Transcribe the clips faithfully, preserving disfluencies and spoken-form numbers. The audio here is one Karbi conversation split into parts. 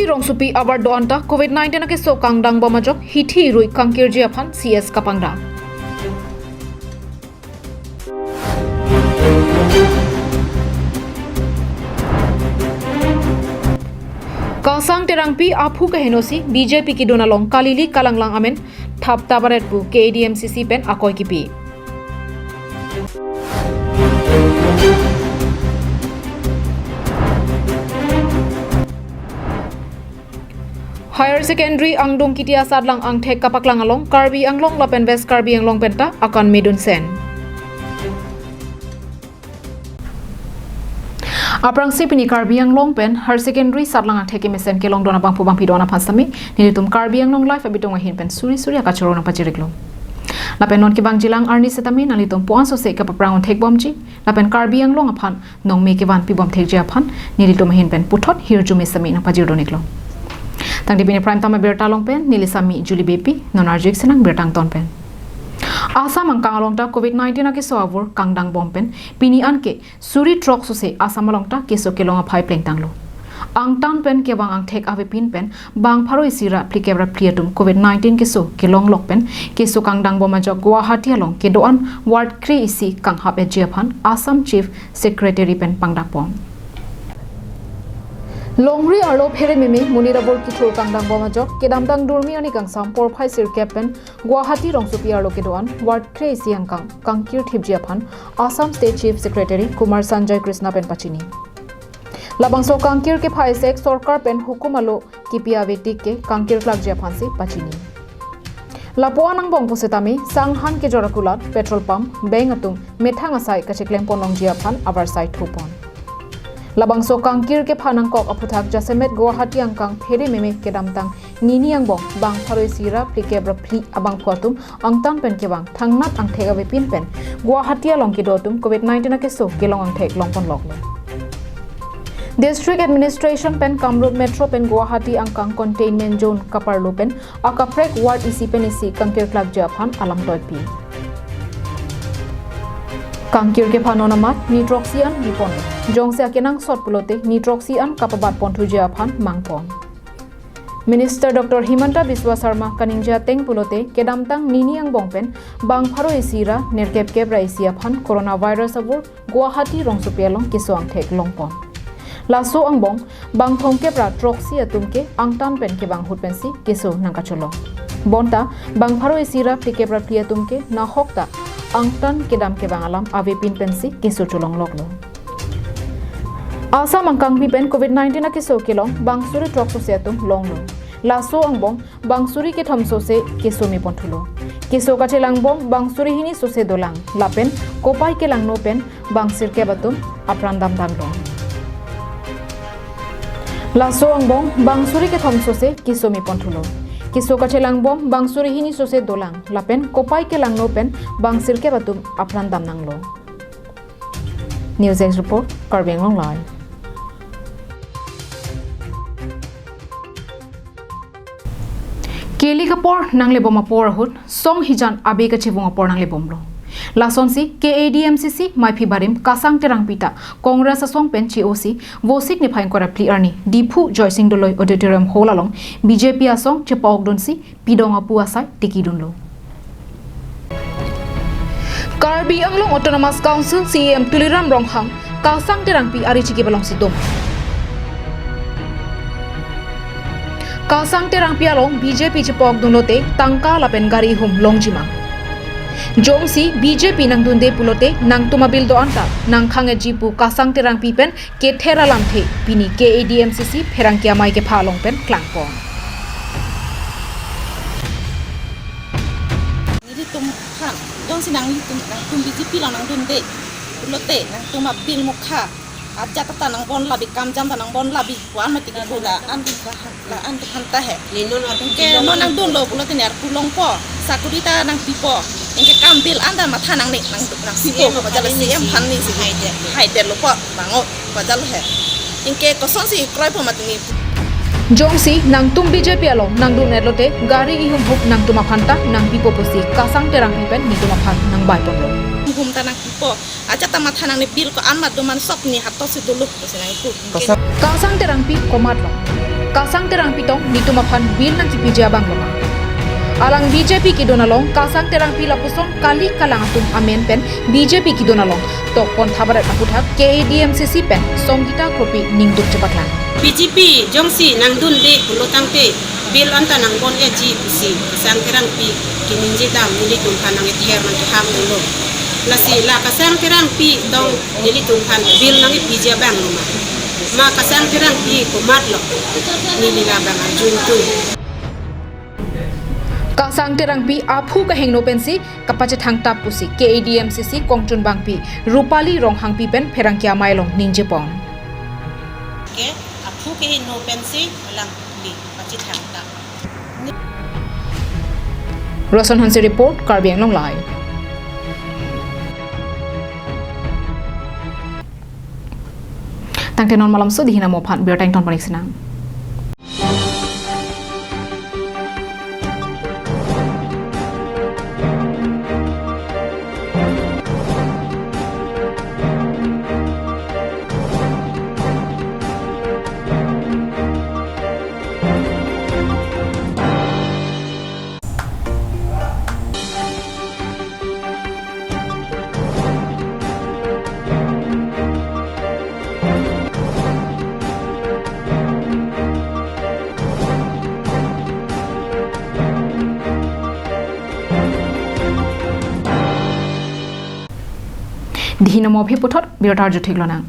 Rongsopi abar do-an ta covid nineteen akeso kangdang bom ajok hithi rui kangkirji aphan C S kapangdak. Kasang Terangpi aphu kahenosi B J P kidun along kalili kalanglang amen thap tabaret pu K A D M C C pen akoi kipi. Higher Secondary angdung kiti asatlang angthek kapaklang along Karbi Anglong lapen West Karbi Anglong penta akan medun sen. Aphrangsi pini Karbi Anglong pen Higher Secondary satlang angthek kemesen kelongdun abangphu bangphi do-an aphan sitame nelitum Karbi Anglong Live abitung ahin pen suri suri akachoro nangpachiriklo. Lapen non kevangjilang arni sitame nanglitum puan sose kapaphrang un thekbomji lapen Karbi Anglong aphan nongme kevan pibom thekji aphan nelitum ahin pen puthot hirjume sitame nangpajirduniklo. Tangte pini Prime Time abirta along pen neli Sami Julie Beypi, non arju-ik sinang birta angton pen. Assam angkang along ta covid nineteen akeso avur kangdang bom pen pini anke suri throk sose Assam along ta keso kelong aphai plengtanglo. Angtan pen kevang angthek avepin pen bang pharo isi ra phlikep ra phli atum covid nineteen keso kelonglok pen keso kangdang bom ajok Guwahati along kedo-an ward kre-isi kanghap-etji aphan Assam Chief Secretary pen pangdakpon. Longri arlo phere meme monit abor kithur kangdang bom ajok kedamtang durmi arni kangsam porphai sirkep pen Guwahati rongsopi arlo kedo-an ward kre-isi angkang kangkir thipji aphan Assam State Chief Secretary Kumar Sanjay Krishna pen pachini. Labangso kangkir kepha esek sorkar pen hukum alo kipi avetik ke kangkir klakji aphansi pachini. Lapu-an angbong pusitame sanghan kejor akulat, petrol pump, bank atum methang asai kacheklem ponlongji aphan avarsai thupon. Labangso kangkir kepha nangkok aphuthak jasemet Guwahati angkang phere meme kedamtang nini angbong bang pharo isi ra phlikep ra phli abangphu atum angtan pen kevang thangnat angthek avepin pen Guwahati along kedo atum covid nineteen akeso kelong angthek longponloklo. District Administration pen Kamrup Metro pen Guwahati angkang containment zone kaparlo pen akaprek ward isi pen isi kangkir klakji aphan alam toipi. Kangkir kepha non amat ni throksi an bipon. Jongsi akenangsot pulote ni throksi an kapabat ponthuji aphan mangpon. Minister Doctor Himanta Biswa Sarma kaningje ateng pulote kedamtang nini angbong pen bang pharo isi ra nerkep kep ra isi aphan coronavirus avur Guwahati rongsopi along keso angthek longpon. Laso angbong bang thomkep ra throksi atum ke angtan pen kevang ahut pensi keso nangkacholong. Bonta bang pharo isi ra phlikep ra phli atum ke nahok ta angtan kedam kevang alam avepin pensi keso cholongloklo. Assam angkangpi pen covid nineteen akeso kelong bang suri throk sose atum longlo. Laso angbong bang suri kethom sose keso meponthulo. Keso kachelang bom bang suri hini sose dolang. Lapen kopai kelangno pen bang sirkep atum apran damdamlo. Laso angbong bang suri kethom sose keso meponthulo. Keso kachelang bom bang suri hini sose dolang. Lapen kopai kelangno pen bang sirkep atum apran damnanglo. News Desk Report, Karbi Anglong Live. Keli kapor nanglebom apor ahut, song hijan abe kachevung apor nanglebomlo. Lasonsi K A D M C C maiphi barim Kasang Terangpi ta Congress asong pen che-osi Vosik niphai ingkoi ra phli arni Diphu Joysing Doloi Auditorium Hall along B J P asong chepa-okdunsi pidong apu asai tikidunlo. Karbi Anglong Autonomous Council C E M Tuliram Ronghang Kasang Terangpi ari chiki balong situm. Kasang Terangpi along B J P chepa-okdunlote tangka lapen gari ihum longjima. Jongsi B J P nangdunde pulote nangtum abil do-an ta nangkhang-etji pu Kasang Terangpi pen kether alamthe pini K A D M C C pherangke amei kepha along pen klangpon. Nelitum aphan, jongsi nanglitum, nangtum B J P along nangdunde pulote nangtum abil mokha, ajat ta nangbon labi, kamjam ta nangbon labi, wan mati kepula an la an tu phanta he. Nino la ke non nangdunlo pulote ne arpu longpo, sakuri ta nangpipo. Anke kam bil an ta matha nangne, nang nangpipo, C M ko bajal aphan C M ni aphan nisi. Haide. Haide lo po, bango, bajal he. Anke kosonsi kroipo mati ni. Jongsi nangtum B J P along nangdun-etlote gari ihum hup nangtum aphan ta nangpipo pusi Kasang Terangpi pen netum aphan nangbaiponlo. Hum ta nangpipo. Ajat ta matha nangne, bil ko an mat do, man sok ni hato si dolo pusi nangpu. Kasang Terangpi komatlo. Kasang Terangpi tong netum aphan bill nangkepiji abang lo ma? Alang B J P kedun along Kasang Terangpi lapuson kali kalang atum amen pen B J P kedun along tokpon thabaret aputhak K A D M C C pen Songita Kropi ningduk chepaklang. B J P jongsi nangdunde pulo tangte bill anta nangbon-eji pusi Kasang Terangpi keningje dam nelitum aphan nangkether nangkehang lo. Lasi la Kasang Terangpi tong nelitum aphan bill nangkepiji abang lo ma? Ma Kasang Terangpi komatlo? Neli labang arjudun. Kasang Terangpi aphu kehingno pensi kapachethangtap pusi K A D M C C kongchunbangpi Rupali Ronghangpi pen pherangke amei along ningjepon. Ke aphu kehingno pensi alangli pachethangtap. Roson Hanse report, Karbi Anglong Live. Tangte non malomso dihina mo aphan birta ingtonpon-ik sinang. Dihina mo aphi puthot birta arjuthek lonang.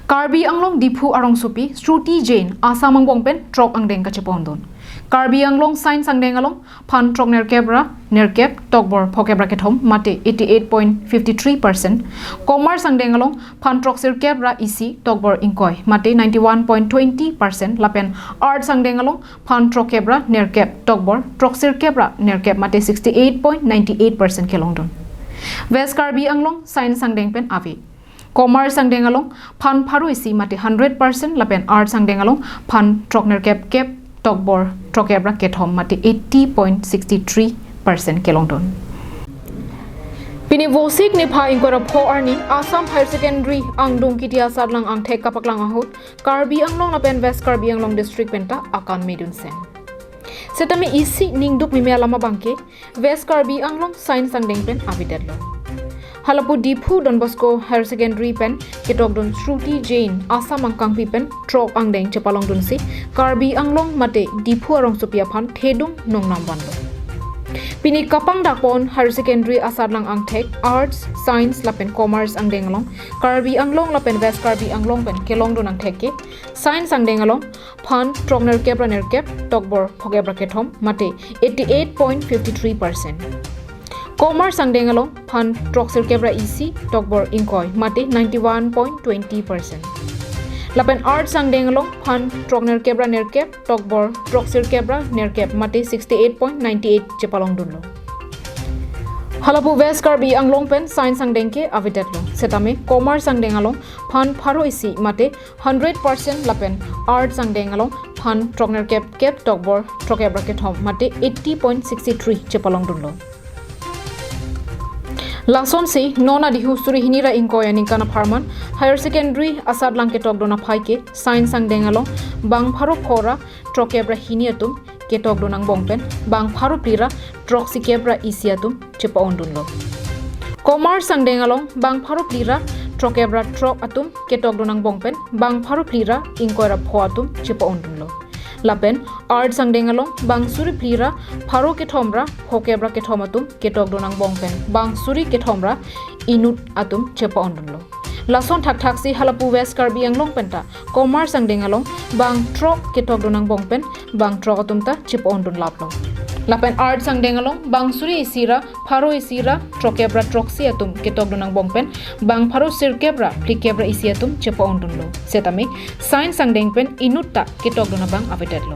Karbi Anglong Diphu arongsopi Shruti Jain Assam angbong pen throk angdeng kachepondun. Karbi Anglong Science angdeng along phan throknerkep ra nerkep tokbor phokep ra kethom mate eighty eight point fifty three percent. Commerce angdeng along phan throksirkep ra isi tokbor ingkoi mate ninety one point twenty percent lapen Arts angdeng along phan throkkep ra nerkep tokbor throksirkep ra nerkep mate sixty eight point ninety eight percent kelongdun. West Karbi Anglong Science angdeng pen ave. Commerce angdeng along phan pharo isi mate hundred percent lapen Arts angdeng along phan throknerkep kep tokbor throkkep ra kethom mate eighty point sixty three percent kelongdun. Pini Vosik niphai ingkoi ra pho arni Assam Higher Secondary angdung kiti asatlang angthek kapaklang ahut Karbi Anglong lapen West Karbi Anglong District penta akan medun sen. Setame isi ningduk meme alam abangke West Karbi Anglong Science angdeng pen avedetlo. Halapu Diphu Don Bosco Higher Secondary pen ketokdun Shruti Jain Assam angkangpi pen throk angdeng chepalongdunsi Karbi Anglong mate Diphu arongsopi aphan thedung nongnam vanlo. Pini kapangdakpon Higher Secondary asatlang angthek Arts, Science lapen Commerce angdeng along Karbi Anglong lapen West Karbi Anglong pen kelongdun angthek ke Science angdeng along phan throknerkep ra nerkep tokbor phokep ra kethom mate eighty eight point fifty three percent. Commerce angdeng along phan throksirkep ra isi tokbor ingkoi mate ninety one point twenty percent. Lapen Arts angdeng along phan throknerkep ra nerkep tokbor throksirkep ra nerkep mate sixty eight point ninety eight chepalongdunlo. Halapu West Karbi Anglong pen Science angdeng ke avedetlo. Setame Commerce angdeng along phan pharo isi mate hundred percent lapen Arts angdeng along phan throknerkep kep tokbor throkkep ra kethom mate eighty point sixty three chepalongdunlo. Lasonsi non adihu suri hini ra ingkoi aningkan apharman Higher Secondary asatlang ketokdun aphai ke Science angdeng along bang pharo pho ra throkkep ra hini atum ketokdun angbong pen bang pharo phli ra throksikep ra isi atum chepaondunlo. Commerce angdeng along bang pharo phli ra throkkep ra throk atum ketokdun angbong pen bang pharo phli ra ingkoi ra pho atum chepaondunlo. Lapen Arts angdeng along bang suri phli ra pharo kethom ra phokep ra kethom atum ketokdun angbong pen bang suri kethom ra inut atum chepaondunlo. Lason thakthaksi halapu West Karbi Anglong penta Commerce angdeng along bang throk ketokdun angbong pen bang throk atum ta chepaondun laplo. Lapen Arts angdeng along bang suri isi ra pharo isi ra throkkep ra throksi atum ketokdun angbong pen bang pharo sirkep ra phlikep ra isi atum chepaondunlo. Setame Science angdeng pen inut ta ketokdun abang avedetlo.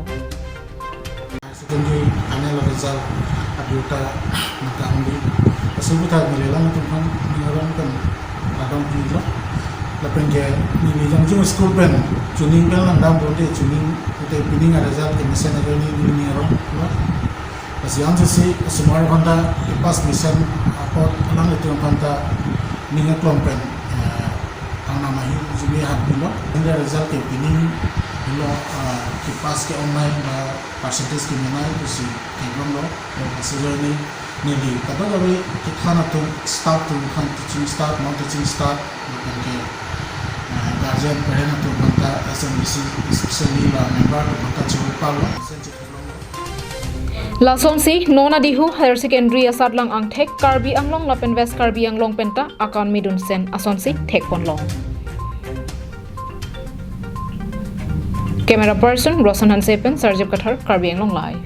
Secondary final result abirta matang di. Asubutha neli lang atum phan ning arong pen adong di lo. Lapen ke neli Jangjung school pen chuning pen lang dam bonde chuning ute pining a result ke mesen ajo ni ning arong lo. Lasi ansi si semua orang ta pass mesen apot lang itu orang ta ning aklong pen, eh, ang nama hi jumi hat di lo. Ning result ke pining Lo, ah, kepass ke onnai ba percentage kemenei pusi theklonglo, lo consider ni neli kadokave kethan atum, staff atum aphan, teaching staff, non teaching staff, lapen ke, ah, guardian, parent atum aphanta S M B C, especially la member atum aphanta choro palo. Lasonsi non adihu higher secondary asatlang angthek Karbi Anglong lapen West Karbi Anglong penta akan midun sen asonsi thekponlong. Camera person Rosan Hanse pen Sarjip Kathar, Karbi Anglong Live.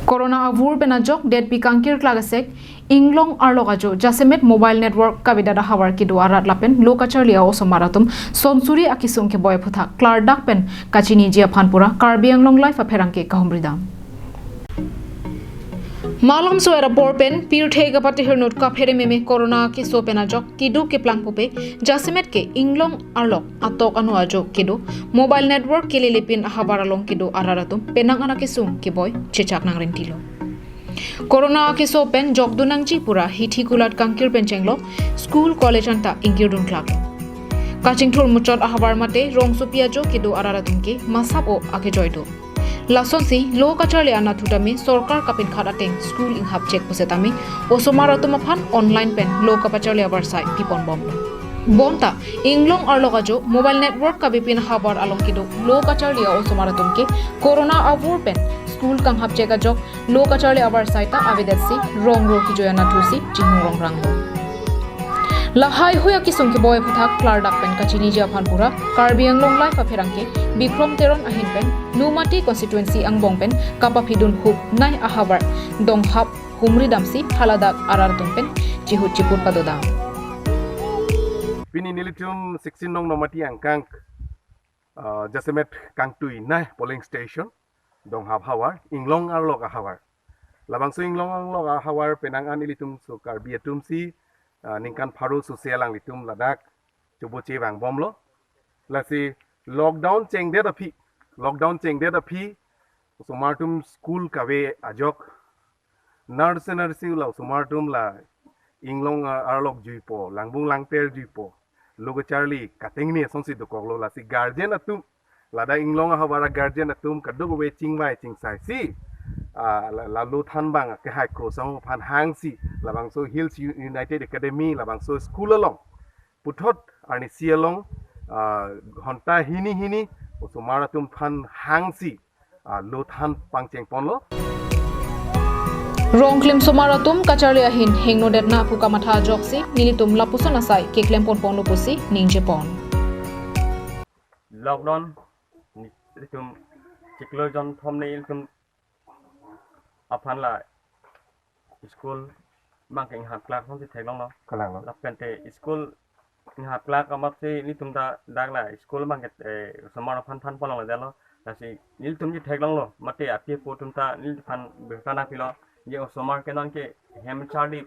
Corona avur pen ajok detpi kangkir klak asek Inglong arlok ajo jasemet mobile network kavedet ahavar kedo arat lapen lo kacharli a-osomar atum sonsuri akesung keboi aphuthak klardak pen kachiniji aphan pura Karbi Anglong Live apherangke kahumridam. Malam so era apor pen pirthe kapatehir inut kaphere meme corona keso pen ajok kedo keplang pupe jasemet ke Inglong arlok atok anu ajo kedo mobile network kelelepin ahavar along kedo arat atum penang an akesung keboi chechak nangrentilo. Corona keso pen jokdun nangji pura hithi kulat kangkir pen chenglo, school college anta ingkirdun klak. Kachingthur muchot ahavar mate rongsopi ajo kedo arat atum ke masap o akejoi do. Lasonsi lo kacharli anatthu tame sorkar kapinkhat ateng school inghap chek pusetame osomar atum aphan online pen lo kapacharli avarsai piponbomlo. Bonta Inglong arlok ajo mobile network kavepin ahavar along kedo lo kacharli a-osomar atum ke corona avur pen school kanghap chek ajok lo kacharli avarsai ta avedetsi rong ro kejoi anatthusi chinghong rongrang. Lahai hui akesung keboi aphuthak klardak pen kachiniji aphan pura Karbi Anglong Live apherangke Bikrom Teron ahin pen Nomati constituency angbong pen kapaphidun hupnei ahavar donghap humridamsi haladak arat atum pen chihut chiput padodam. Pini nelitum sixteen nong Nomati angkang, ah, jasemet kangtuinei polling station donghap havar, Inglong arlok ahavar. Labangso Inglong arlok ahavar penang an ilitum so Karbi atumsi, ah, ningkan pharo sose alanglitum ladak choboche vangbomlo. Lasi lockdown chengdet aphi, lockdown chengdet aphi osomar atum school kave ajok, nurse nurse la osomar atum la Inglong, ah, arlok juipo, langbung langper juipo, lo kacharli katengne asonsi dokoklo. Lasi guardian atum, ladak Inglong ahavar a-guardian atum kadokave chingvai chingsaisi, ah, la, la lo thanbang kehai krosang aphan hangsi labangso Hills U-, United Academy labangso school along puthot arnisi along, ah, ghonta hini hini osomar atum aphan hangsi, ah, lo than pangchengponlo. Rongklim osomar atum kacharli ahin hengno detna pu kamatha ajoksi nelitum lapuson asai keklem ponponlo pusi ningjepon. Lockdown ni-, itum chiklo jon thom ne ilitum aphan la school abang ke inghap klak asonsi theklonglo. Kalang lo. Lapen te school inghap klak amatsi nelitum ta dak la school abang ke, eh, osomar aphan thanponlongledetlo. Lasi nelitum chetheklonglo. Mate api apo atum ta neliphan birta nangpilo. Je osomar ke non ke hem charli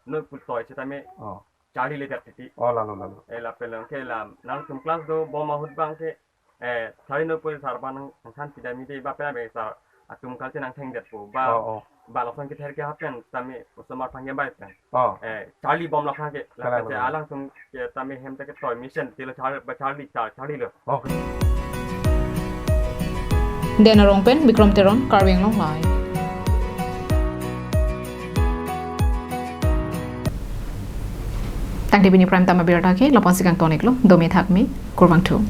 noi pu toi setame Oh. charliledet titi. Oh, lalo, lalo. Eh, lapen lang ke la nangtum class dobom ahut abang ke, eh, charli noi pu sar aphan nang, nangthan pidamji ba pera be sar atum kalite nangthengdetpo ba, Oh, oh. ba lason kether ke happen tame osomar aphan ke bai pen. Oh. Eh, charlibomlo aphan ke. Kalang, lapen te kalang. Alangtum ke tame hem ta ke toi mesen tilo char, ba charli, char, charlilo. Okay. Den Arong pen Bikrom Teron, Karbi Anglong Live. Tangte pini Prime Time abirta ke lapu-an si kangton-iklo, dome thakme, kurvangthu.